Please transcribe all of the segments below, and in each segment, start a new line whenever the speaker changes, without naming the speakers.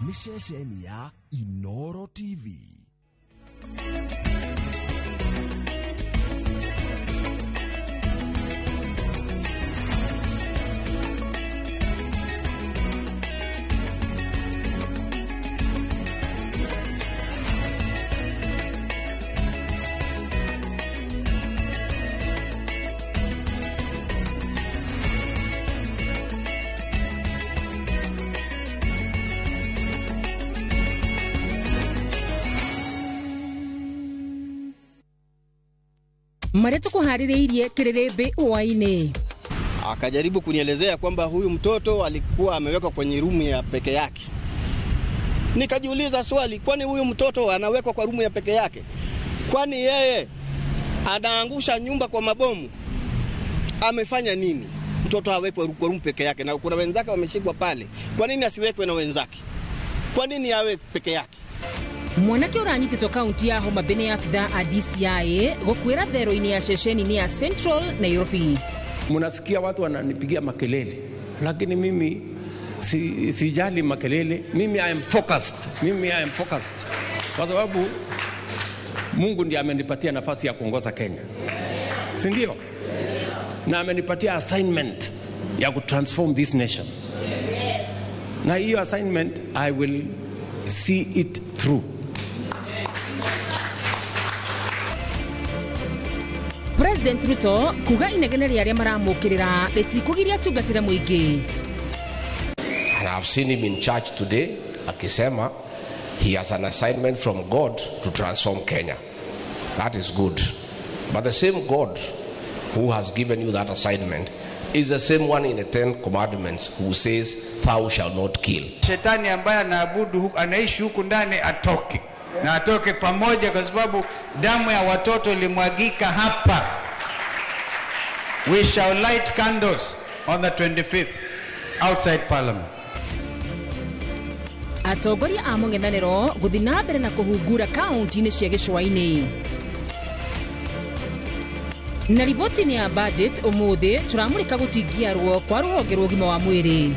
Nĩ ceceni ya Inoro TV.
Marĩa tũkũharĩrĩirie kĩrĩrĩmbĩ hwaĩ-inĩ.
Akajaribu kunielezea kwamba huyu mtoto alikuwa amewekwa kwenye rumu ya peke yake. Nikajiuliza swali, kwani huyu mtoto anawekwa kwa rumu ya peke yake? Kwani yeye anaangusha nyumba kwa mabomu? Amefanya nini? Mtoto awekwe kwa rumu peke yake, na kuna wenzake wameshikwa pale. Kwa nini asiwekwe na wenzake? Kwa nini awe peke yake?
Mwanake ũranyitĩtwo kaunti ya Homa Bay nĩ abithaa a DCI gũkuĩra thero-inĩ ya ceceni-inĩ ya Central Nairobi.
Mnasikia watu wananipigia makelele, lakini mimi sijali makelele. Mimi I am focused. Mimi I am focused kwa sababu Mungu ndiye amenipatia nafasi ya kuongoza Kenya, si ndio? Na amenipatia assignment ya kutransform this nation, na hiyo assignment I will see it through.
President Ruto kuga inegene rĩa arĩa maramũkĩrĩra rĩtikũgiria atungatĩre mũingĩ.
And I've seen him in church today akisema he has an assignment from God to transform Kenya. That is good. But the same God who has given you that assignment is the same one in the 10 Commandments who says thou shalt not kill.
Shetani ambaye anaabudu huku, anaishi huku ndani atoke, na atoke pamoja, kwa sababu damu ya watoto ilimwagika hapa. We shall light candles on the 25th outside Parliament.
Atongoria a mũng'ethanĩro gũthiĩ na mbere na kũhungura kaunti-inĩ cia gĩcũa-inĩ. Na riboti-inĩ ya budget ũmũthĩ tũramũrĩka gũtingiarwo kwa rũhonge rwa ũgima wa mwĩrĩ.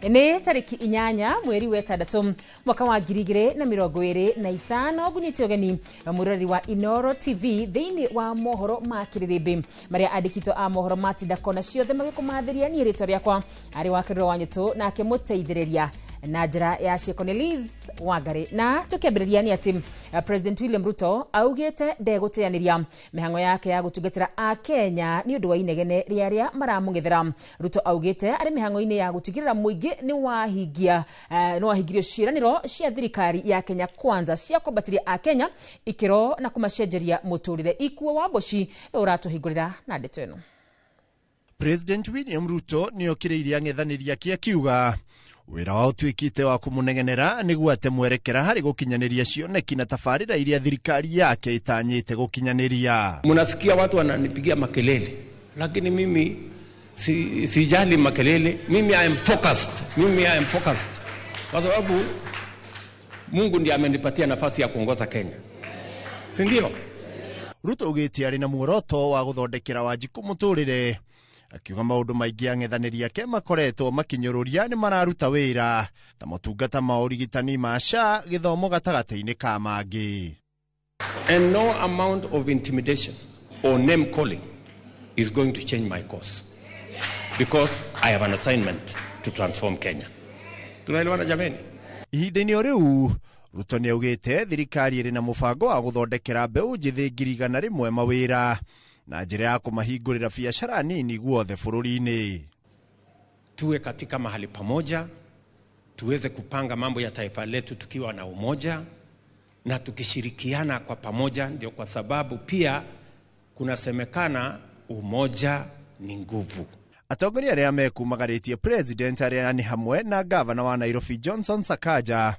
Nĩ tarĩki 8 mweri wa 6 mwaka wa 2025 ngunyite ũgeni mũrori wa Inoro TV thĩinĩ wa mohoro ma kĩrĩrĩmbĩ marĩa andĩkitwo a mohoro matinda kona ciothe magĩkũmathĩria. Niĩ rĩtwa rĩakwa arĩ wa Kĩrĩro wa Nyũtũ, nake mũteithĩrĩria na njĩra ya ciĩko nĩ Liz Wangari. Na tũkĩambĩrĩria nĩ atĩ President William Ruto augĩte ndegũteanĩria mĩhang'o yake ya gũtungatĩra Akenya nĩ ũndũ wa inegene rĩa arĩa maramũng'ethera. Ruto augĩte arĩ mĩhang'o-inĩ ya gũtigĩrĩra mũingĩ nĩ wahingia nĩ wahingirio ciĩranĩro cia thirikari ya Kenya Kwanza cia kwambatĩria Akenya ikĩro na kũmacenjeria mũtũrĩre. Ikuo wa Mboci ũratũhingũrĩra na ndeto ĩno.
President William Ruto nĩ okĩrĩirie ang'ethanĩri ake akiuga wĩra wao ũtuĩkĩte wa kũmũnegenera nĩguo ate mwerekera harĩ gũkinyanĩria cioneki na tabarĩra iria thirikari yake ĩtanyĩte gũkinyanĩria.
Mnasikia watu wananipigia makelele, lakini mimi sijali makelele. Mimi I am focused. Mimi I am focused kwa sababu Mungu ndiye amenipatia nafasi ya kuongoza Kenya, si ndio?
Ruto augĩte arĩ na muoroto wa gũthondekera Wanjikũ mũtũrĩre, akiuga maũndũ maingĩ ang'ethanĩri ake makoretwo makinyũrũria nĩ mararuta wĩra ta motungata ma ũrigitani ma SHA, gĩthomo gatagatĩ-inĩ ka mangĩ.
And no amount of intimidation or name calling is going to change my course, because I have an assignment to transform Kenya. Tunaelewana jameni?
Ihinda-inĩ o rĩu Ruto nĩ augĩte thirikari ĩrĩ na mũbango wa gũthondekera mbeũ njĩthĩ 100,000 mawĩra na njĩra ya kũmahingũrĩra biacara nini guothe bũrũri-inĩ.
Tuwe katika mahali pamoja, tuweze kupanga mambo ya taifa letu tukiwa na umoja na tukishirikiana kwa pamoja. Ndio kwa sababu pia kunasemekana umoja ni nguvu.
Atongoria arĩa mekumagarĩtie president arĩa nĩ hamwe na gavana wa Nairobi Johnson Sakaja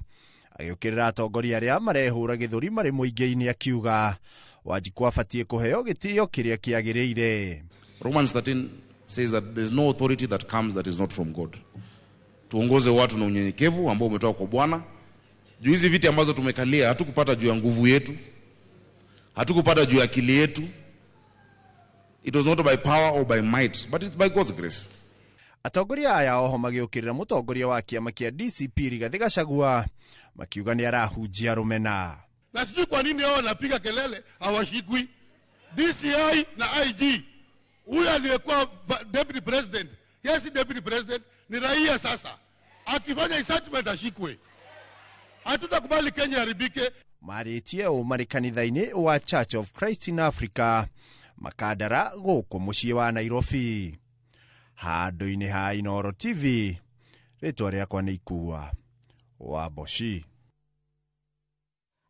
agĩũkĩrĩra atongoria arĩa marehũra gĩthũri marĩ mũingĩ-inĩ akiuga Wanjikũ abatiĩ kũheo gĩtĩo kĩrĩa kĩagĩrĩire.
Romans 13 says that there's no authority that comes that is not from God. Tuongoze watu na unyenyekevu ambao umetoka kwa Bwana. Juu hizi viti ambazo tumekalia hatukupata juu ya nguvu yetu, hatukupata juu ya akili yetu. It was not by power or by might, but it's by God's grace.
Atongoria aya oho magĩũkĩrĩra mũtongoria wa kĩama kĩa DCP Rigathĩ Gachagua makiuga nĩ arahunjia rũmena.
Na sijui kwa nini hao wanapiga kelele hawashikwi. DCI na IG, huyu aliyekuwa deputy president, yes, deputy president ni raia sasa, akifanya incitement ashikwe. Hatutakubali Kenya haribike.
Marĩtie ũũ marĩ kanitha-inĩ wa Church of Christ in Africa Makandara gũkũ mũciĩ wa Nairobi. Handũ-inĩ ha Inooro TV, rĩtwa rĩakwa nĩ Ikua wa Mboci.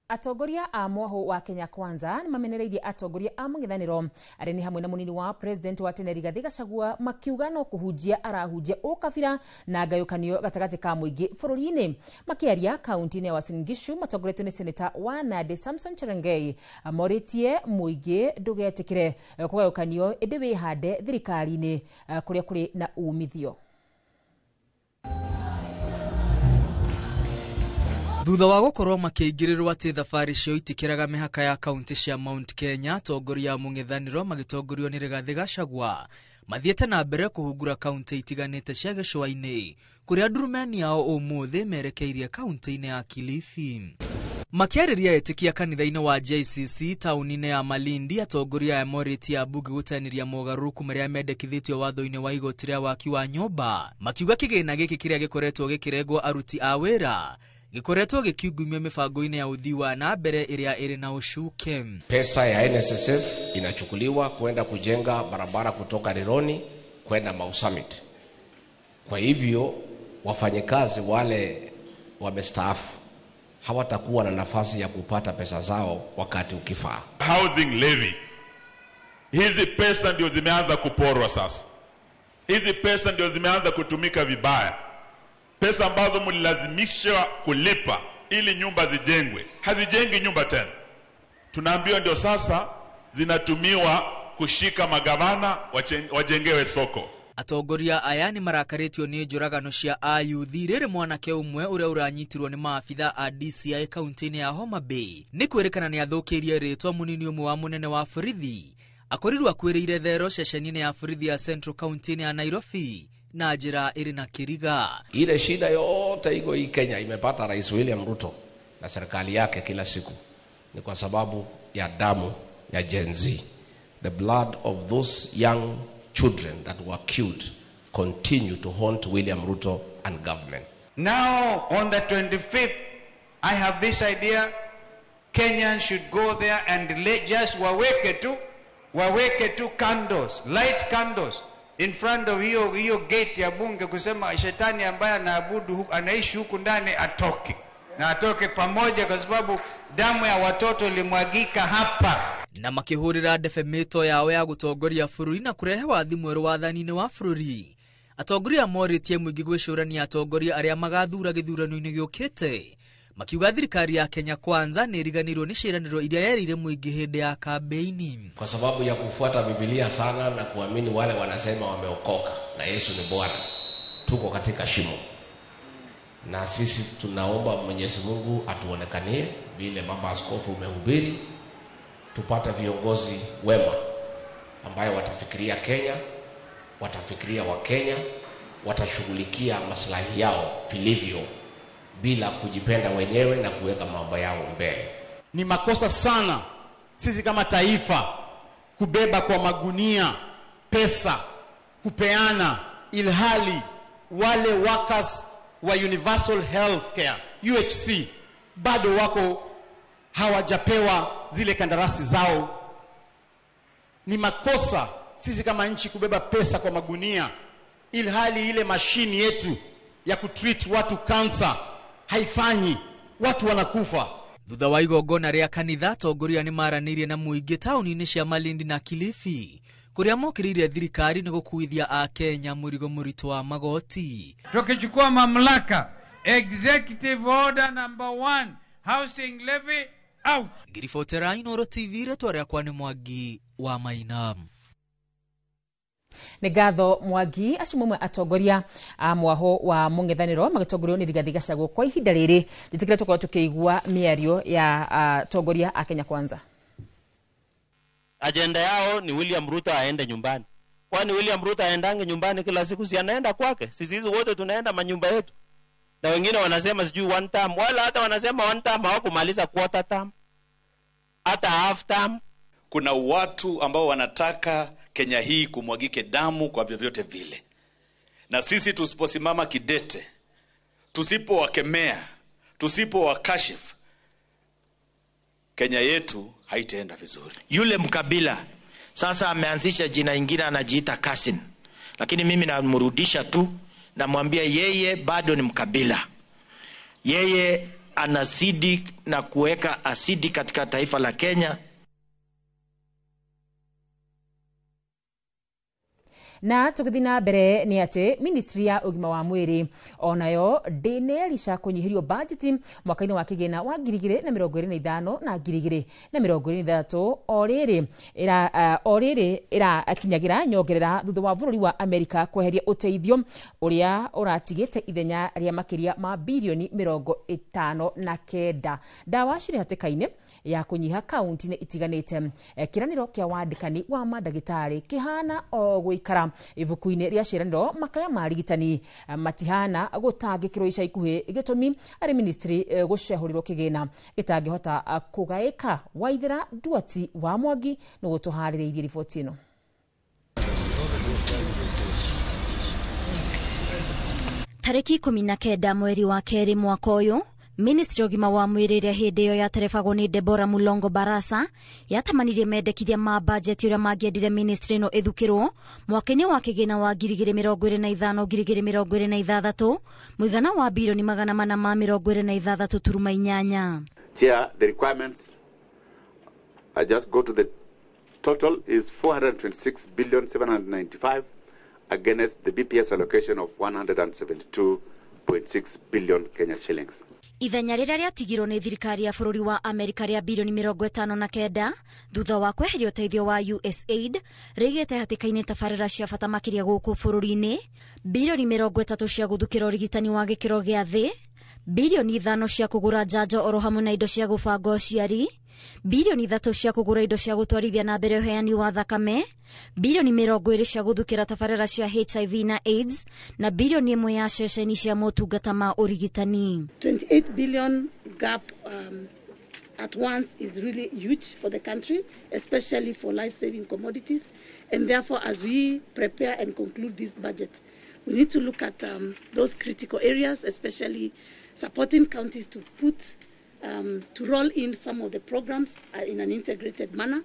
Atongoria a mwaho wa Kenya Kwanza nĩ mamenereirie atongoria a mũng'ethanĩro arĩa nĩ hamwe na mũnini wa president wa tene Rigathĩ Gachagua makiuga no kũhunjia arahunjia ũkabira na ngayũkanio gatagatĩ ka mũingĩ bũrũri-inĩ. Makĩaria kaunti-inĩ ya Uasin Gishu matongoretio nĩ seneta wa Nandi Samson Cherargei morĩtie mũingĩ ndũgetĩkĩre kũgayũkanio ĩndĩ wĩhande thirikari-inĩ kũrĩa kũrĩ na umithio.
Thutha wa gũkorwo makĩingĩrĩrwo atĩ thabarĩ cio itikĩraga mĩhaka ya kaunti cia Mount Kenya, atongoria a mũng'ethanĩro magĩtongorio nĩ Rigathĩ Gachagua mathiĩte na mbere kũhungura kaunti itiganĩte cia gĩcũa-inĩ kũrĩa ndurumeni yao ũmũthĩ merekeirie kaunti-inĩ ya Kilifi. Makĩarĩria etĩkia kanitha-inĩ wa JCC taũni-inĩ ya Malindi, atongoria aya morĩtie ambunge gũtanĩria mogarũrũku marĩa mendekithĩtio watho-inĩ wa igoti rĩa waki wa nyũmba, makiuga kĩgĩna gĩkĩ kĩrĩa gĩkoretwo gĩkĩrengwo aruti a wĩra gĩkoretwo gĩkiungumio mĩbango-inĩ ya ũthii wa na mbere ĩrĩa ĩrĩ na ũcuke.
Pesa ya NSSF inachukuliwa kwenda kujenga barabara kutoka Rironi kwenda Mau Summit. Kwa hivyo wafanyikazi wale wamestaafu hawatakuwa na nafasi ya kupata pesa zao wakati ukifaa.
Housing levy, hizi pesa ndio zimeanza kuporwa sasa. Hizi pesa ndio zimeanza kutumika vibaya. Pesa ambazo mlilazimishwa kulipa ili nyumba zijengwe, hazijengi nyumba tena. Tunaambiwa ndio sasa zinatumiwa kushika magavana wajengewe soko.
Atongoria aya nĩ marakarĩtio nĩ njũragano cia ayuthi rĩrĩ mwanake ũmwe ũrĩa ũranyitirwo nĩ maabitha a DCI kaunti-inĩ ya Homa Bay nĩ kwĩrĩkana nĩ athũkĩirie rĩtwa mũnini ũmwe wa mũnene wa borithi akorirwo akuĩrĩire thero ceceni-inĩ ya borithi ya Central kaunti-inĩ ya Nairobi na njĩra ĩrĩ na kĩriga.
Ile shida yote iko hii Kenya imepata Rais William Ruto na serikali yake kila siku ni kwa sababu ya damu ya Gen Z. The blood of those young children that were killed continue to haunt William Ruto and government.
Now on the 25th, I have this idea, Kenyans should go there and just waweke tu candles, light candles in front of hiyo gate ya bunge kusema shetani ambaye anaabudu anaishi huku ndani atoke, na atoke pamoja, kwa sababu damu ya watoto ilimwagika hapa.
Na makĩhũrĩra ndebe mĩto yao ya gũtongoria bũrũri na kũrehe wathi mwerũ wathani-inĩ wa bũrũri. Atongoria morĩtie mũingĩ gwĩcũrania atongoria arĩa magathura gĩthurano-inĩ gĩũkĩte, makiuga thirikari ya Kenya Kwanza nĩ ĩriganĩirwo nĩ ciĩranĩro iria yerĩire mũingĩ hĩndĩ ya kambeini.
Kwa sababu ya kufuata Biblia sana na kuamini wale wanasema wameokoka na Yesu ni Bwana, tuko katika shimo. Na sisi tunaomba Mwenyezi Mungu atuonekanie vile Baba Askofu umehubiri, tupate viongozi wema ambayo watafikiria Kenya, watafikiria Wakenya, watashughulikia maslahi yao vilivyo bila kujipenda wenyewe na kuweka mambo yao mbele.
Ni makosa sana sisi kama taifa kubeba kwa magunia pesa kupeana, ilhali wale workers wa Universal Healthcare UHC bado wako hawajapewa zile kandarasi zao. Ni makosa sisi kama nchi kubeba pesa kwa magunia, ilhali ile mashini yetu ya kutreat watu kansa haifanyi, watu wanakufa.
Thutha wa igongona rĩa kanitha, atongoria nĩ maranĩirie na mũingĩ taũni-inĩ cia Malindi na Kilifi kũrĩa mokĩrĩire thirikari nĩ gũkuithia Akenya mũrigo mũritũ wa magoti.
Tukichukua mamlaka, executive order number 1, housing levy out.
Ngiribotera Inooro TV, rĩtwa rĩakwa nĩ Mwangi wa Maina.
Nĩ ngatho Mwangi. Acio mamwe atongoria a mwaho wa mũng'ethanĩro magĩtongorio nĩ Rigathĩ Gachagua. Kwa ihinda rĩrĩ njĩtĩkĩra tũkorwo tũkĩigua mĩario ya atongoria a Kenya Kwanza.
Ajenda yao ni William Ruto aende nyumbani. Kwani William Ruto aendange nyumbani kila siku? Si anaenda kwake? Sisi hizi wote tunaenda manyumba yetu. Na wengine wanasema sijui one term, wala hata wanasema one term hawakumaliza quarter term, hata half term.
Kuna watu ambao wanataka Kenya hii kumwagike damu kwa vyovyote vile, na sisi tusiposimama kidete, tusipowakemea, tusipowakashifu, Kenya yetu haitaenda vizuri.
Yule mkabila sasa ameanzisha jina ingine, anajiita Kasin, lakini mimi namrudisha tu, namwambia yeye bado ni mkabila. Yeye anazidi na kuweka asidi katika taifa la Kenya.
Na tũgĩthiĩ na mbere nĩ atĩ ministry ya ũgima wa mwĩrĩ onayo ndĩnerica kũnyihĩrio bajeti mwaka-inĩ wa kĩgĩna wa 2025 na 2026, o rĩrĩ ĩrakinyagira nyongerera thutha wa bũrũri wa Amerika kweheria ũteithio ũrĩa ũratigĩte ithenya rĩa makĩria ma birioni 59. Ndawa cirĩ hatĩka-inĩ ya kũnyiha kaunti-inĩ itiganĩte. Kĩranĩro kĩa wandĩkani wa mandagĩtarĩ kĩhana o gũikara ibuku-inĩ rĩa ciĩranĩro. Makaya ma arigitani matihana gũtangĩkĩrwo ica ikuhĩ, gĩtũmi arĩ ministry gũcehũrĩrwo kĩgĩna gĩtangĩhota kũgaĩka. Waithĩra Nduati wa Mwangi nĩ gũtũharĩrĩirie riboti ĩno.
Tarĩki 19 mweri wa kerĩ mwaka ũyũ, Ministry ya ũgima wa mwĩrĩ ĩrĩa hĩndĩ ĩyo yaterebagwo nĩ Deborah Mulongo Barasa yatamanirie mendekithia ma bajeti ũrĩa mangĩendire ministry ĩno ĩthukĩrwo mwaka-inĩ wa kĩgĩna wa 2025 2026, mũigana wa birioni 426.8.
Chair, the requirements, I just go to the total is 426 billion 795 against the BPS allocation of 172.6 billion Kenya shillings.
Ithenya rĩrĩa rĩatigirwo nĩ thirikari ya bũrũri wa Amerika rĩa birioni 59 thutha wa kweheria ũteithio wa USAID rĩigĩte hatĩka-inĩ tabarĩra cia bata makĩria gũkũ bũrũri-inĩ, birioni 30 cia gũthukĩra ũrigitani wa gĩkĩro gĩa thĩ, birioni 5 cia kũgũra njanjo oro hamwe na indo cia gũbanga ũciari, birioni 3 cia kũgũra indo cia gũtwarithia na mbere ũheani wa thakame, birioni 20 cia gũthukĩra tabarĩra cia HIV na AIDS, na birioni 1 ya ceceni cia motungata ma ũrigitani.
28 billion gap at once is really huge for the country, especially for life-saving commodities. And therefore, as we prepare and conclude this budget, we need to look at those critical areas, especially supporting counties to put to roll in some of the programs in an integrated manner,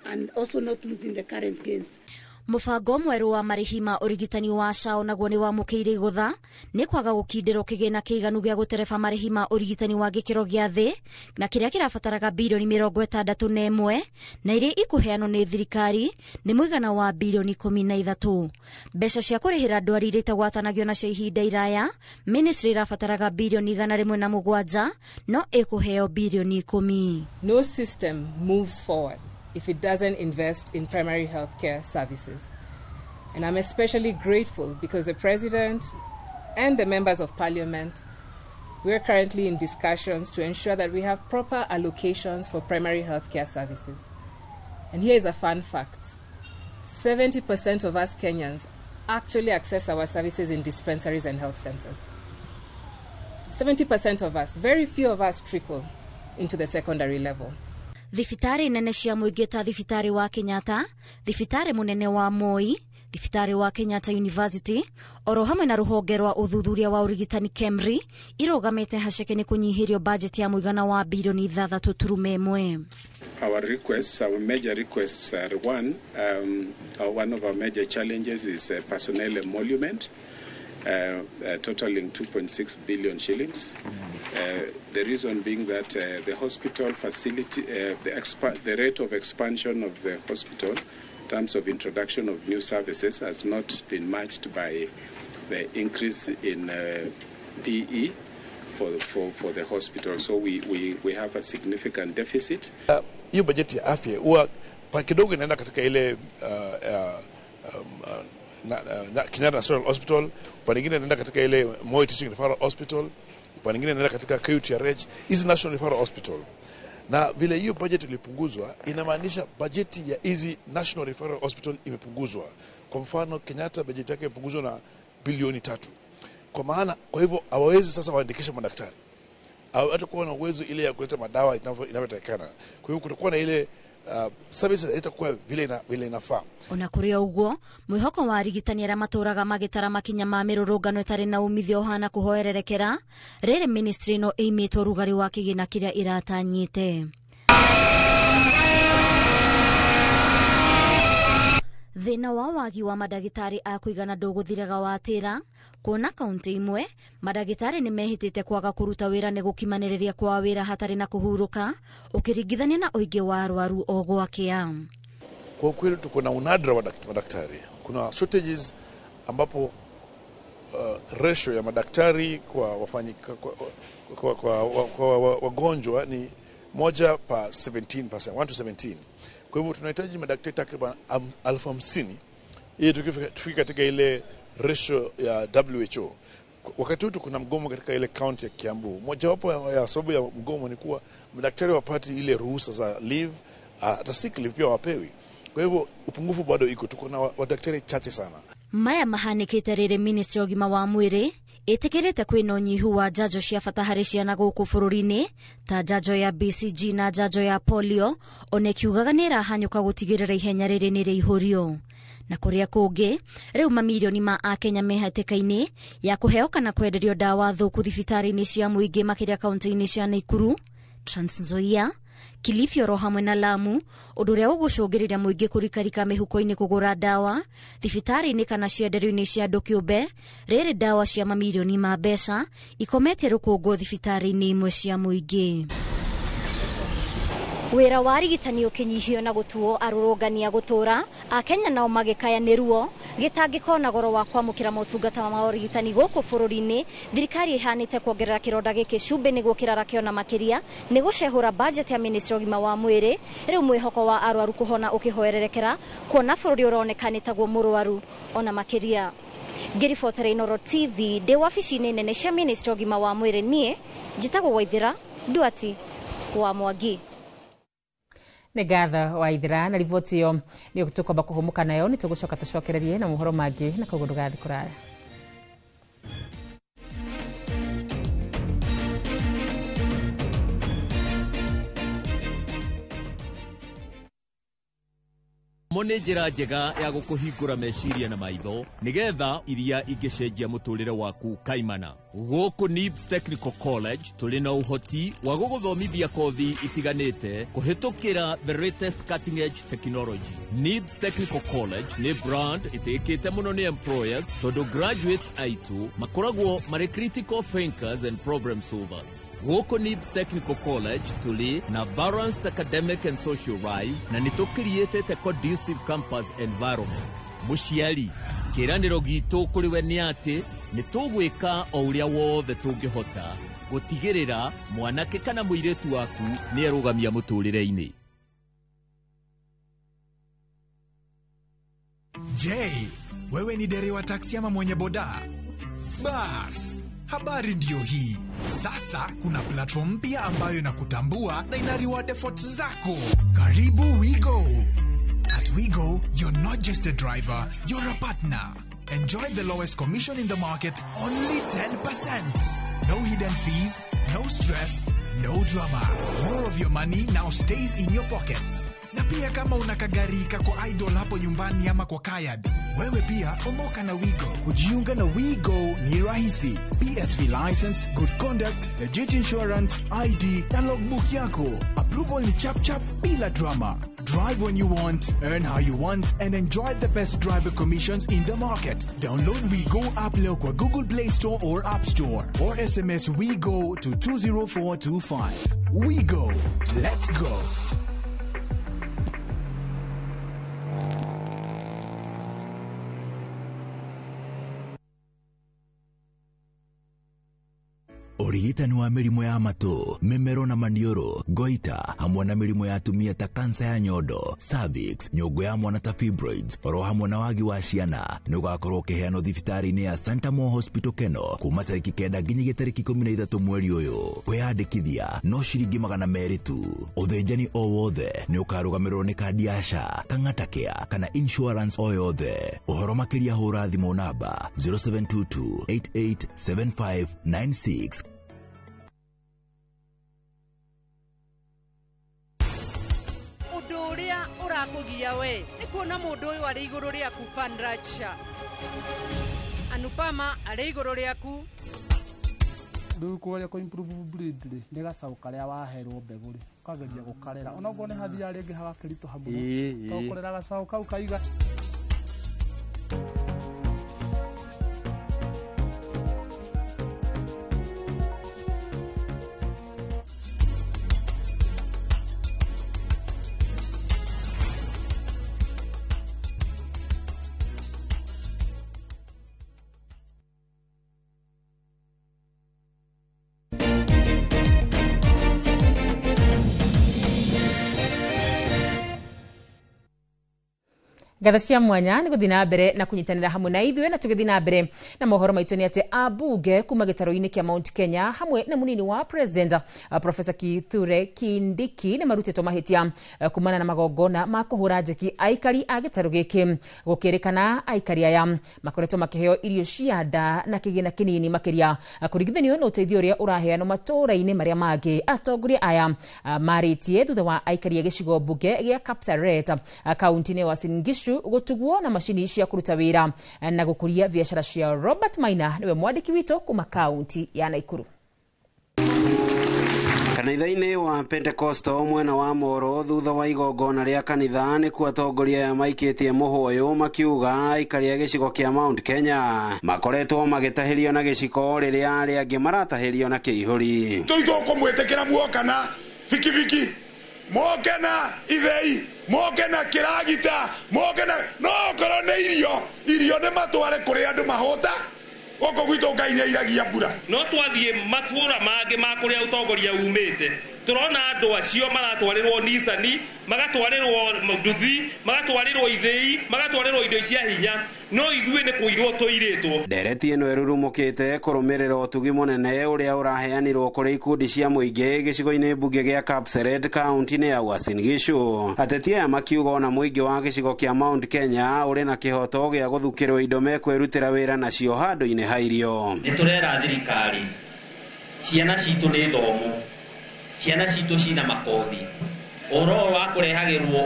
and also not losing the current gains.
Mũbango mwerũ wa marĩhi ma ũrigitani wa SHA onaguo nĩ wamũkĩire igũtha nĩ kwaga gũkindĩrwo kĩgĩna kĩiganu gĩa gũtereba marĩhi ma ũrigitani wa gĩkĩro gĩa thĩ na kĩrĩa kĩrabataraga birioni 61 na iria ikũheanwo nĩ thirikari nĩ mũigana wa birioni 13. Mbeca cia kũrĩhĩra ndwari iria itagwatanagio na cia ihinda iraya, ministry ĩrabataraga birioni 107 no ĩkũheo birioni 10.
No system moves forward if it doesn't invest in primary health care services. And I'm especially grateful because the President and the members of Parliament, we're currently in discussions to ensure that we have proper allocations for primary health care services. And here is a fun fact. 70% of us Kenyans actually access our services in dispensaries and health centers. 70% of us, very few of us trickle into the secondary level.
Thibitarĩ nene cia mũingĩ ta thibitarĩ wa Kenyatta, thibitarĩ mũnene wa Moi, thibitarĩ wa Kenyatta University, oro hamwe na rũhonge rwa ũthuthuria wa ũrigitani KEMRI irũgamĩte haceke nĩ kũnyihĩrio bajeti ya mũigana wa birioni 6.1.
Our requests, our major requests are one, one of our major challenges is personnel emolument, totaling 2.6 billion shillings. The reason being that the hospital facility, the rate of expansion of the hospital in terms of introduction of new services has not been matched by the increase in PE for the hospital. So we have a significant deficit.
Hiyo bajeti ya afya huwa kidogo inaenda katika ile
Kenyatta National Hospital, upande mwingine inaenda katika ile Moi Teaching Referral Hospital, upande mwingine inaenda katika KUTRH, hizi National Referral Hospital. Na vile hiyo budget ilipunguzwa, inamaanisha bajeti ya hizi National Referral Hospital imepunguzwa. Kwa mfano Kenyatta bajeti yake imepunguzwa na bilioni 3. Kwa maana kwa hivyo hawawezi sasa waandikishe madaktari. Hawatakuwa na uwezo ile ya kuleta madawa inavyotakikana. Kwa hivyo kutakuwa na ile services itakuwa vile inafaa.
Ona kũrĩ o ũguo, mwĩhoko wa arigitani arĩa matũraga magĩtara makinya ma mĩrũrũngano ĩtarĩ na umithio ũhana kũhoererekera rĩrĩ ministry ĩno ĩimĩtwo rugarĩ wa kĩgĩna kĩrĩa ĩratanyĩte. Thĩna wa wagi wa mandagĩtarĩ a kũigana ndũgũthiraga watĩra kuona kaunti imwe mandagĩtarĩ nĩ mehĩtĩte kwaga kũruta wĩra nĩ gũkimanĩrĩria kwa wĩra hatarĩ na kũhurũka ũkĩringithania na ũingĩ wa arwaru o gwakĩa.
Kwa kweli tuko na unadra wa madaktari. Kuna shortages ambapo ratio ya madaktari kwa kwa wagonjwa ni 1 pa 17%, 1 to 17. Kwa hivyo tunahitaji madaktari takriban 50,000 ili tufike katika ile ratio ya WHO. Wakati huu kuna mgomo katika ile county ya Kiambu. Mojawapo ya sababu ya mgomo ni kuwa madaktari wapati ile ruhusa za leave, hata sick leave pia wapewi. Kwa hivyo upungufu bado iko, tuko na wadaktari chache sana.
Maya mahanĩkĩte rĩrĩ ministry ũgima wa mwĩrĩ ĩtĩkĩrĩte kwĩna ũnyihu wa njanjo cia bata harĩ ciana gũkũ bũrũri-inĩ ta njanjo ya BCG na njanjo ya polio, ona ĩkiugaga nĩ ĩrahanyũka gũtigĩrĩra ihenya rĩrĩ nĩ rĩihũrio. Na kũrĩa kũngĩ rĩu mamirioni ma akenya me hatĩka-inĩ ya kũheo kana kwenderio ndawa thũku thibitarĩ-inĩ cia mũingĩ makĩria kaunti-inĩ cia Nakuru, Trans Nzoia, Kilifi oro hamwe na Lamu, ũndũ ũrĩa ũgũcũngĩrĩria mũingĩ kũrikarika mĩhuko-inĩ kũgũra ndawa thibitarĩ-inĩ kana cienderio-inĩ cia andũ kĩũmbe, rĩrĩ ndawa cia mamirioni ma mbeca ikometie rũkũngũ thibitarĩ-inĩ imwe cia mũingĩ. Wĩra wa arigitani ũkĩnyihio na gũtuo arũrũngania gũtũra, akenya nao magĩkaya nĩ ruo gĩtangĩko na goro wa kwamũkĩra motungata ma ũrigitani gũkũ bũrũri-inĩ. Thirikari ĩhanĩte kuongerera kĩronda gĩkĩ cumbĩ nĩguo kĩrara kĩona makĩria nĩ gũcehũra budget ya ministry ũgima wa mwĩrĩ. Rĩu mwĩhoko wa arwaru kũhona ũkĩhoererekera kuona bũrũri ũroneka taguo mũrwaru ona makĩria. Ngĩribotera Inooro TV ndĩ wabici-inĩ nene cia ministry ũgima wa mwĩrĩ, niĩ njĩtagwo Waithĩra Nduati wa Mwangi.
Nĩ ngatho Waithĩra na riboti ĩyo nĩ tũkwamba kũhũmũka nayo, nĩ tũgũcoka tũcokererie na mohoro mangĩ na koguo ndũgathiĩ kũraya.
Mo nĩ njĩra njega ya gũkũhingũra meciria na maitho nĩgetha iria ingĩcenjia mũtũrĩre waku kaimana. Gũkũ NIBS Technical College tũrĩ na ũhoti wa gũgũthomithia kothi itiganĩte kũhĩtũkĩra the latest cutting edge technology. NIBS Technical College nĩ brand ĩtĩkĩte mũno nĩ employers tondũ graduates aitũ makoragwo marĩ critical thinkers and problem solvers. Gũkũ NIBS Technical College tũrĩ na balanced academic and social life na nĩ tũkiriĩtĩte conducive campus environment. Mũciari, kĩĩranĩro gitũ kũrĩ we nĩ atĩ nĩ tũgwĩka o ũrĩa wothe tũngĩhota gũtigĩrĩra mwanake kana mũirĩtu waku nĩ erũgamia mũtũrĩre-inĩ.
Je, wewe ni dereva taksi ama mwenye boda? Bas, habari ndiyo hii. Sasa kuna platform mpya ambayo inakutambua na ina reward efforts zako. Karibu WeGo. At WeGo, you're not just a driver, you're a partner. Enjoy the lowest commission in the market, only 10%. No hidden fees, no stress, no drama. More of your money now stays in your pockets. Na pia kama una kagari kako idol hapo nyumbani ama kwa kayad, wewe pia omoka na WeGo.
Kujiunga na WeGo ni rahisi. PSV license, good conduct, legit insurance, ID na logbook yako. Approval ni chap chap bila drama. Drive when you want, earn how you want, and enjoy the best driver commissions in the market. Download WeGo app leo kwa Google Play Store or App Store, or SMS WeGo to 20425. WeGo. Let's go.
Ũrigitani wa mĩrimũ ya matũ, mĩmero na maniũrũ, goita, hamwe na mĩrimũ ya atumia ta kansa ya nyondo, cervix, nyũngũ ya mwana ta fibroids, oro hamwe na wagi wa ciana nĩ ũgakorwo ũkĩheanwo thibitarĩ-inĩ ya Santa Mo Hospital Keno kuma tarĩki 9 nginyagia tarĩki 13 mweri ũyũ. Kwĩyandĩkithia no ciringi 200 tu. Ũthĩnjani o wothe nĩ ũkarũgamĩrĩrwo nĩ kandi ya SHA, Kang'ata Care kana insurance o yothe. Ũhoro makĩria hũra thimũ namba 0722 887596.
Ũndũ ũrĩa ũrakũgia we nĩ kuona mũndũ ũyũ arĩ igũrũ rĩaku Vanraj Shah. Anupama arĩ igũrũ rĩaku.
Rĩu kũgeria kũ improve breed rĩ, nĩ gacaũ karĩa waherwo mbegũ rĩ, ũkageria gũkarera onokorwo nĩ hathiaga rĩngĩ hagakĩritũha mũno, tondũ kũrera gacaũ kau kaiga.
Ngatho cia mwanya nĩ gũthiĩ na mbere na kũnyitanĩra hamwe na ithuĩ, na tũgĩthiĩ na mbere na mohoro maitũ nĩ atĩ ambunge kuma gĩtarũ-inĩ kĩa Mount Kenya hamwe na mũnini wa president Professor Kithure Kindiki nĩ marutĩtwo mahĩtia kumana na magongona ma kũhũra njeki aikari a gĩtarũ gĩkĩ. Gũkĩrĩkana aikari aya makoretwo makĩheo irio cia nda na kĩgĩna kĩnini makĩria kũringithanio na ũteithio ũrĩa ũraheanwo matũũra-inĩ marĩa mangĩ. Atongoria aya marĩtie thutha wa aikari a gĩcigo mbunge gĩa Kapsaret kaunti-inĩ ya Uasin Gishu gũtugwo na macini cia kũruta wĩra na gũkũria biacara cia. Robert Maina nĩwe mwandĩki witũ kuma kaunti ya Naikuru.
Kanitha-inĩ wa Pentecostal mwena wa Moro thutha wa igongona rĩa kanitha nĩkuo atongoria aya maikĩtie mũhũyũ makiuga aikari a gĩcigo kĩa Mount Kenya makoretwo magĩtahĩrio na gĩciko rĩrĩa arĩa angĩ maratahĩrio na kĩihũri.
Tũi tũkũmwĩtĩkĩra muoka na bikibiki, moke na ithei, moke na kĩragita, moke na no okorwo nĩ irio, irio nĩ matware kũrĩ andũ mahũta. Gũkũ gwitũ Ngai nĩ airagia mbura.
No twathiĩ matũra mangĩ ma kũrĩa ũtongoria umĩte, tũrona andũ acio maratwarĩrwo Nissan, magatwarĩrwo nduthi, magatwarĩrwo ithĩi, magatwarĩrwo indo cia hinya, no ithuĩ nĩ kũirwo tũirĩtwo.
Ndereti ĩno ĩrurumũkĩte kũrũmĩrĩra ũtugi mũnene ũrĩa ũraheanirwo kũrĩ ikundi cia mũingĩ gĩcigo-inĩ mbunge gĩa Kapseret kaunti-inĩ ya Uasin Gishu. Ateti aya makiuga ona mũingĩ wa gĩcigo kĩa Mount Kenya ũrĩ na kĩhoto gĩa gũthukĩrwo indo mekwĩrutĩra wĩra nacio handũ-inĩ ha irio.
Nĩ tũrera thirikari ciana citũ nĩ thomu, ciana citũ cina makothi, ũhoro ũyũ wa kũrehagĩrwo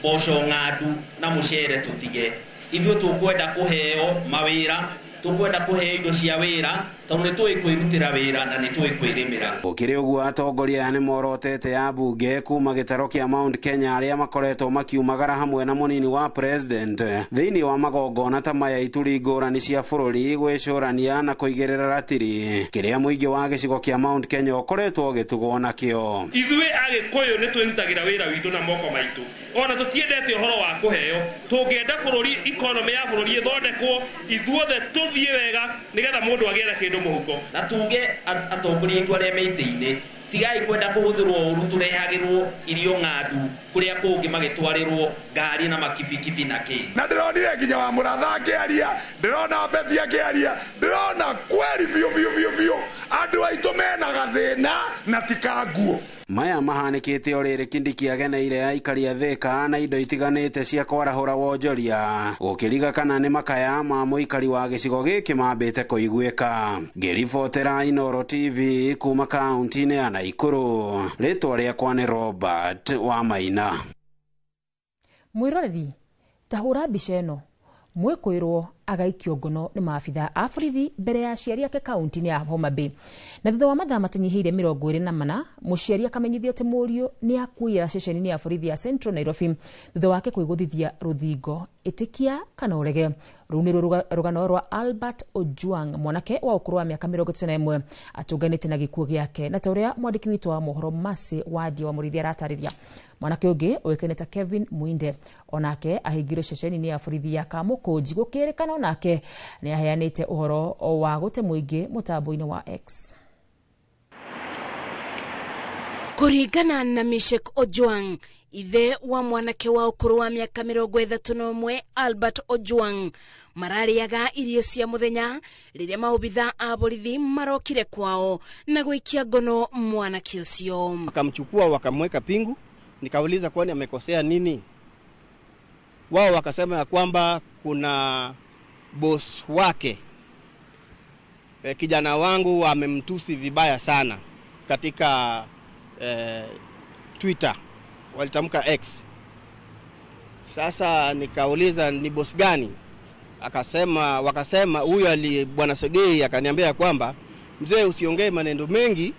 mboco ng'andu na mũcere tũtige. Ithuĩ tũkwenda kũheo mawĩra, tũkwenda kũheo indo cia wĩra, tondũ nĩ tũĩ kwĩrutĩra wĩra na nĩ tũĩ kwĩrĩmĩra.
Gũkĩrĩ ũguo atongoria aya nĩ morotete ambunge kuma gĩtarũ kĩa Mount Kenya arĩa makoretwo makiumagara hamwe na mũnini wa president thĩinĩ wa magongona ta maya ituri ngũrani cia bũrũri gwĩcũrania na kũigĩrĩra ratiri kĩrĩa mũingĩ wa gĩcigo kĩa Mount Kenya ũkoretwo ũgĩtugwo nakĩo.
Ithuĩ Agĩkũyũ nĩ twĩrutagĩra wĩra witũ na moko maitũ, ona tũtiendete ũhoro wa kũheo. Tũngĩenda bũrũri, economy ya bũrũri ĩthondekwo, ithuothe tũthiĩ wega nĩgetha mũndũ agĩe na kĩndũ mũhuko.
Na tuge atongoria aitũ arĩa me itĩ-inĩ, tigai kwenda kũhũthĩrwo ũru, tũrehagĩrwo irio ng'andu kũrĩa kũngĩ magĩtwarĩrwo ngari na makibikibi na kĩ.
Na ndĩronire nginya wa Mũratha akĩaria, ndĩrona Betty akĩaria, ndĩrona kweri biũ biũ biũ biũ andũ aitũ mena gathĩna na ti ka nguo.
Maya mahanĩkĩte o rĩrĩ Kindiki ageneire aikari a Thika na indo itiganĩte cia kwarahũra wonjoria gũkĩriga kana nĩ makaya ma mũikari wa gĩcigo gĩkĩ mambĩte kũiguĩka. Ngĩribotera Inooro TV kuma kaunti-inĩ ya Naikuru, rĩtwa rĩakwa nĩ Robert wa Maina.
Mwĩroreri, ta hũra mbica ĩno mwĩkwĩrwo agaikio ngono nĩ maabitha a borithi mbere ya aciari ake kaunti-inĩ ya Homa Bay, na thutha wa mathaa matanyihĩire 24 mũciari akamenyithio atĩ mũriũ nĩ akuĩra ceceni-inĩ ya borithi ya Central Nairobi thutha wake kwĩgũthithia rũthingo. Ĩtĩkia kana ũrege, rũu nĩ rũgano rwa Albert Ojwang, mwanake wa ũkũrũ wa mĩaka 31 atũnganĩte na gĩkuũ gĩake, na ta ũrĩa mwandĩki witũ wa mohoro Mercy Wandia wa Mũrĩithi aratarĩria. Mwanake ũngĩ ũĩkaine ta Kevin Muinde onake ahingirwo ceceni-inĩ ya borithi ya Kamũkũnji gũkĩrĩkana onake nĩ aheanĩte ũhoro wa gũte mũingĩ mũtambo-inĩ wa X.
Kũringana na Mishek Ojwang, ithe wa mwanake wa ũkũrũ wa mĩaka 31 Albert Ojwang, mararĩaga irio cia mũthenya rĩrĩa maobitha a borithi marokire kwao na gũikia ngono mwanake ũcio.
Wakamchukua wakamweka pingu, nikauliza kwani amekosea nini? Wao wakasema ya kwamba kuna boss wake, kijana wangu amemtusi vibaya sana katika Twitter, walitamka X. Sasa nikauliza ni boss gani? Akasema, wakasema huyu ali bwana Segei akaniambia kwamba mzee usiongee maneno mengi,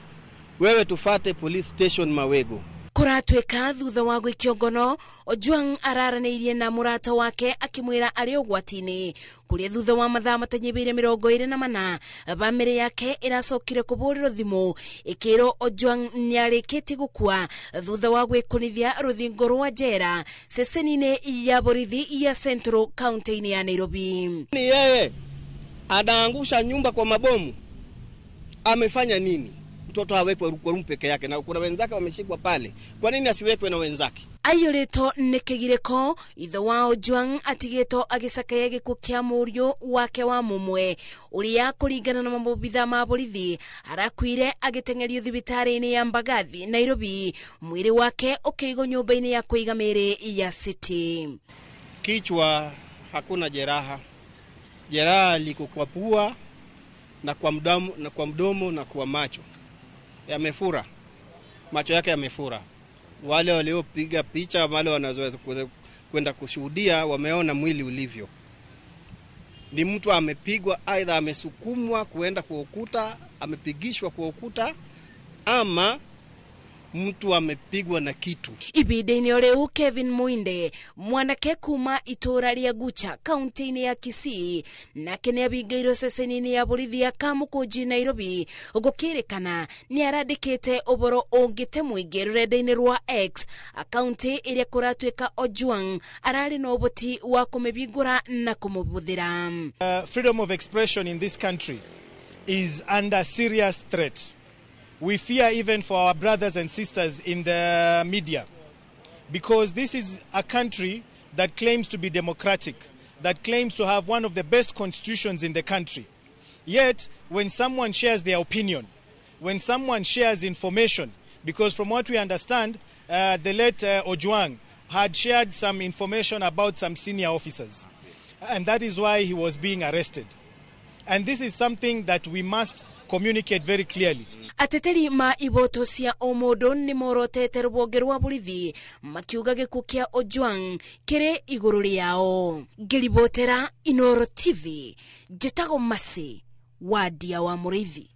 wewe tufate police station Mawego.
Kũratuĩka thutha wa gũikio ngono, Ojwang araranĩirie na mũrata wake akĩmwĩra arĩ ũgwati-inĩ, kũrĩa thutha wa mathaa matanyihĩire 24 bamĩrĩ yake ĩracokire kũbũrĩrwo thimũ ĩkĩrwo Ojwang nĩarĩkĩtie gũkua thutha wa gwĩkũnithia rũthingo rwa njera ceceni-inĩ ya borithi ya Central kaunti-inĩ ya Nairobi.
Ni yeye anaangusha nyumba kwa mabomu, amefanya nini? Mtoto awekwe kwa room peke yake na kuna wenzake wameshikwa pale. Kwa nini asiwekwe na wenzake?
Aiyũrĩtwo nĩ kĩgirĩko, ithe wa Ojwang atigĩtwo agĩcakaya gĩkuũ kĩa mũriũ wake wa mũmwe ũrĩa kũringana na maobitha ma borithi arakuire agĩteng'erio thibitarĩ-inĩ ya Mbagathi Nairobi, mwĩrĩ wake ũkĩigwo nyũmba-inĩ ya kũiga mĩĩrĩ ya City.
Kichwa hakuna jeraha, jeraha liko kwa pua na kwa mdomo, na kwa mdomo na kwa macho yamefura, macho yake yamefura. Wale waliopiga picha, wale wanaweza kwenda kushuhudia wameona mwili ulivyo. Ni mtu amepigwa, aidha amesukumwa kuenda kwa ukuta, amepigishwa kwa ukuta, ama mtu amepigwa na kitu.
Ibinda-inĩ o rĩu Kevin Muinde, mwanake kuma itũra rĩa Gucha kaunti-inĩ ya Kisii, nake nĩabingĩirwo ceceni-inĩ ya borithi ya Kamukunji Nairobi, gũkĩrĩkana nĩarandĩkĩte ũboro ũngĩte mũingĩ rũrenda-inĩ rwa X, akaunti ĩrĩa kũratuĩka Ojwang ararĩ na ũboti wa kũmĩbingũra na kũmũbũthĩra.
Freedom of expression in this country is under serious threat. We fear even for our brothers and sisters in the media, because this is a country that claims to be democratic, that claims to have one of the best constitutions in the country. Yet, when someone shares their opinion, when someone shares information, because from what we understand, the late Ojwang had shared some information about some senior officers, and that is why he was being arrested. And this is something that we must communicate very clearly.
Ateteri ma iboto cia ũmũndũ nĩ morotete rũhonge rwa borithi makiuga gĩkuũ kĩa Ojwang kĩrĩ igũrũ rĩao. Ngĩribotera Inoro TV, njĩtagwo Mercy Wadia wa Mũrĩithi.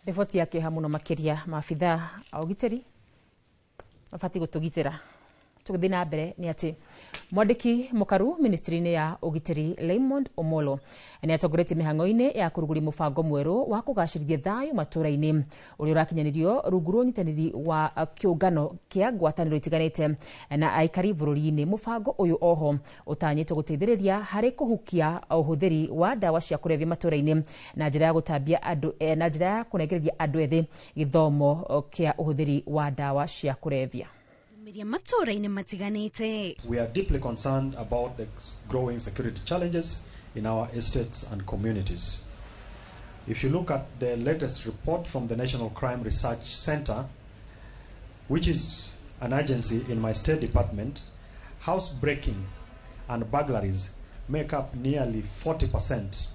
Riboti ya kĩeha mũno makĩria, maabitha a ũgitĩri mabatiĩ gũtũgitĩra. Tũgĩthiĩ na mbere nĩ atĩ mwandĩki mũkaru ministry-inĩ ya ũgitĩri Raymond Omolo nĩ atongoretie mĩhang'o-inĩ ya kũrugũria mũbango mwerũ wa kũgacĩrithia thayũ matũũra-inĩ ũrĩa ũrakinyanĩrio rungu rwa ũnyitanĩri wa kĩũngano kĩa ngwatanĩro itiganĩte na aikari bũrũri-inĩ. Mũbango ũyũ oho ũtanyĩtwo gũteithĩrĩria harĩ kũhukia ũhũthĩri wa ndawa cia kũrebia matũũra-inĩ na njĩra ya gũtambia andũ, na njĩra ya kũnengereria andũ ethĩ gĩthomo kĩa ũhũthĩri wa ndawa cia kũrebia.
We are deeply concerned about the growing security challenges in our estates and communities. If you look at the latest report from the National Crime Research Center, which is an agency in my State Department, housebreaking and burglaries make up nearly 40%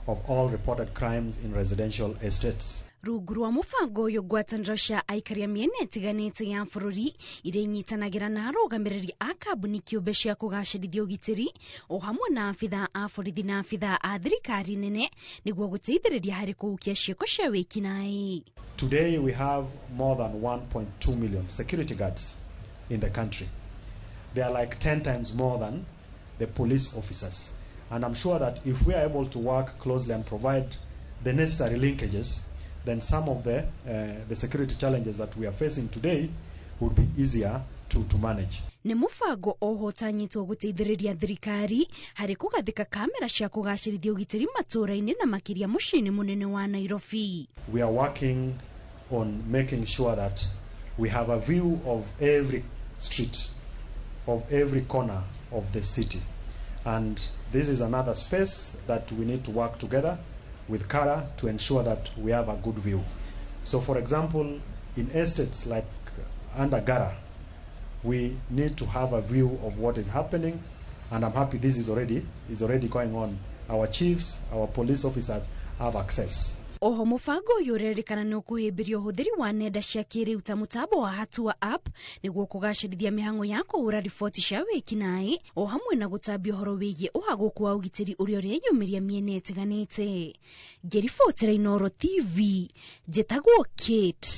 of all reported crimes in residential estates.
Rungu rwa mũbango ũyũ ngwatanĩro cia aikari a mĩena ĩtiganĩte ya bũrũri iria inyitanagĩra na arũgamĩrĩri a kambuni kĩũmbe cia kũgacĩrithia ũgitĩri o hamwe na abitha a borithi na abitha a thirikari nene nĩguo gũteithĩrĩria harĩ kũhukia ciĩko cia wĩkinaĩ.
Today we have more than 1.2 million security guards in the country. They are like 10 times more than the police officers. And I'm sure that if we are able to work closely and provide the necessary linkages, then some of the security challenges that we are facing today would be easier to manage.
Nĩ mũbango oho ũtanyĩtwo gũteithĩrĩria thirikari harĩ kũgathĩka kamera cia kũgacĩrithia ũgitĩri matũũra-inĩ na makĩria mũciĩ-inĩ mũnene wa Nairobi.
We are working on making sure that we have a view of every street, of every corner of the city. And this is another space that we need to work together with KARA to ensure that we have a good view. So for example, in estates like under Gara, we need to have a view of what is happening, and I'm happy this is already going on. Our chiefs, our police officers have access.
Oho mubango uyu urerikana ni ukuhimbiria uhuthiri wa nenda cia kiriu ta mutambo wa Hatua app niguo kugacirithia mihango ya kuhura riboti cia wikinaĩ o hamwe na gutambia uhoro wigie uhaguku wa ugitiri uria ureyumiria miena itiganite. Ngiribotera Inooro TV, njitagwo Kate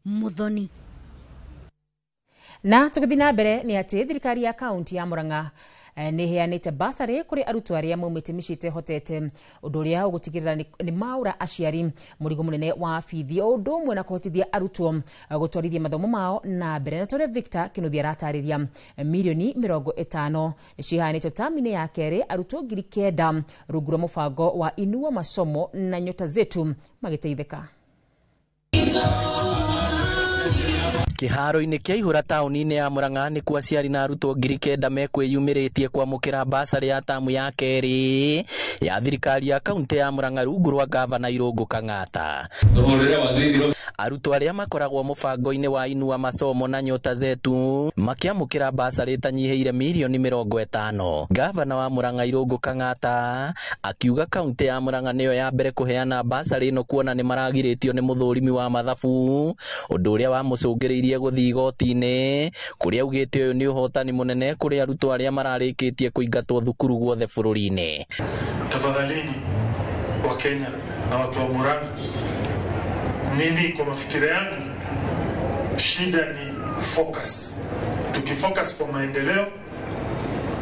Muthoni.
Na tũgĩthiĩ na mbere nĩ atĩ thirikari ya kaunti ya Murang'a nĩ ĩheanĩte basarĩ kũrĩ arutwo arĩa maumĩte mĩciĩ ĩtehotete, ũndũ ũrĩa ũgũtigĩrĩra nĩ maũra aciari mũrigo mũnene wa bithi o ũndũ ũmwe na kũhotithia arutwo gũtwarithia mathomo mao na mbere. Na tũrĩa Victor Kinuthia aratarĩria, mirioni 50 nĩciheanĩtwo tamu-inĩ ya kerĩ arutwo 9,000 rungu rwa mũbango wa Inua Masomo na Nyota Zetu magĩteithĩka.
Kĩharo-inĩ kĩa Ihũra taũni-inĩ ya Murang'a nĩkuo aciari na arutwo 9,000 mekwĩyumĩrĩtie kwamũkĩra basarĩ ya tamu ya kerĩ ya thirikari ya kaunti ya Murang'a rungu rwa gavana Irũngũ Kang'ata. Arutwo arĩa makoragwo mũbango-inĩ wa Inua Masomo na Nyota Zetu makĩamũkĩra basarĩ ĩtanyihĩire mirioni 50. Gavana wa Murang'a Irũngũ Kang'ata akiuga kaunti ya Murang'a nĩyo ya mbere kũheana basarĩ ĩno kuona nĩ maragirĩtio nĩ mũthũrimi wa mathabu, ũndũ ũrĩa wamũcũngĩrĩirie gũthiĩ igoti-inĩ kũrĩa augĩte ũyũ nĩ ũhotani mũnene kũrĩ arutwo arĩa mararĩkĩtie kũingatwo thukuru guothe bũrũri-inĩ.
Tafadhalini wa Kenya na watu wa Murang'a, mimi kwa mafikira yangu shida ni focus. Tukifocus kwa maendeleo,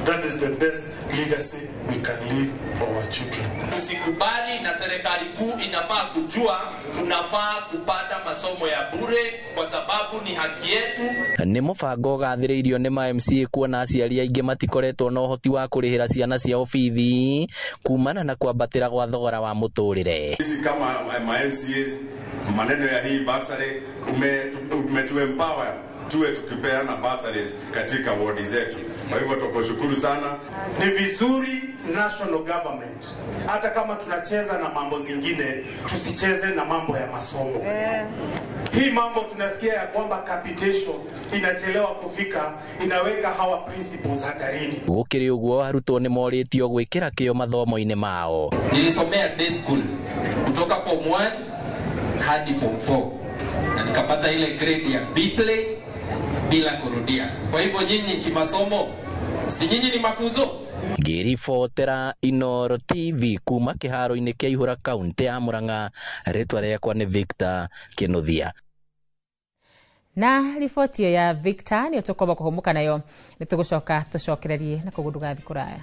that is the best legacy we can leave for our children.
Tusikubali, na serikali kuu inafaa kujua tunafaa kupata masomo ya bure kwa sababu ni haki yetu.
Nĩ mũbango ũgathĩrĩirio nĩ ma MCA kuona aciari aingĩ matikoretwo na ũhoti wa kũrĩhĩra ciana ciao bithi kumana na kwambatĩra gwa thogora wa mũtũrĩre.
Sisi kama ma MCAs, maneno ya hii basari umetuempower tuwe tukipeana bursaries katika wodi zetu. Kwa hivyo tukushukuru sana.
Ni vizuri national government, hata kama tunacheza na mambo zingine, tusicheze na mambo ya masomo. Hii mambo tunasikia ya kwamba capitation inachelewa kufika, inaweka hawa principles hatarini.
Gũkĩrĩ ũguo arutwo nĩ morĩtio gwĩkĩra kĩyo mathomo-inĩ mao.
Nilisomea day school kutoka form 1 hadi form 4 na nikapata ile grade ya B play bila kurudia. Kwa hivyo nyinyi kimasomo, si nyinyi ni makuzo?
Ngĩribotera Inooro TV kuma kĩharo-inĩ kĩa Ihũra kaunti ya Murang'a, rĩtwa rĩakwa nĩ Victor Kinuthia.
Na riboti ya Victor nĩyo tũkwamba kũhũmũka nayo, nĩ tũgũcoka tũcokererie na koguo ndũgathiĩ kũraya.